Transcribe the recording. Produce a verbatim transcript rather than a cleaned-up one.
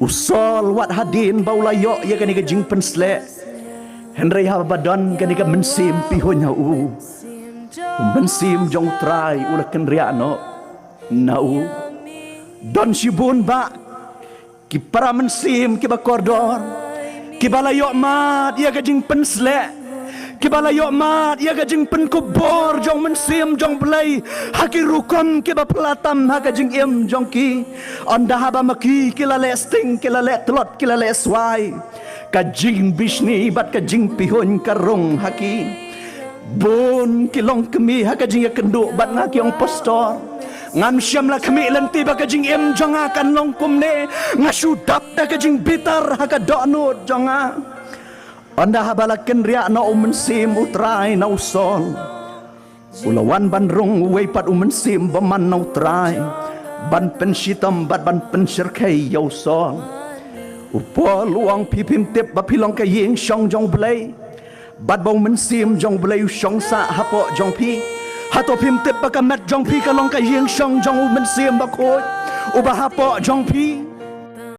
U Saul wat hadien ba u la ïoh ïa kane ka jingpynsleh, hynrei haba don kane ka mynsiem pihuiñ ha u, u mynsiem jong U Trai u la kynriah noh na u. Don shibun bah ki para mynsiem kiba kordor, kiba la ïoh mad ïa ka jingpynsleh, kiba la ïoh mad ïa ka jingpynkupbor jong u Mynsiem jong U Blei ha ki rukom kiba phylla tam ha ka jingim jong ki. Ynda haba ma ki ki la leh sting, ki la leh tlot, ki la leh swai, ka jingbishni bad ka jingpihuiñ ka rung ha ki. Bun ki long kmie ha ka jingïakynduh bad nga, ki ong, Pastor, ngam shym la khmih lynti ba ka jingim jong nga kan long kumne. Nga shu dap da ka jingbitar ha ka dohnud jong nga. Ynda haba la kynriah noh u Mynsiem U Trai na u Saul, u la wan ban rung uwei pat u mynsiem bymman na U Trai, ban pynshitom bad ban pynshyrkhei ïa u Saul. U Paul u ong, phi phim tip ba phi long ka ïing shong jong U Blei, bad ba u Mynsiem jong U Blei u shong sah hapoh jong phi? Hato phim tip ba ka met jong phi ka long ka ïing shong jong u Mynsiem Bakhuid uba hapoh jong phi?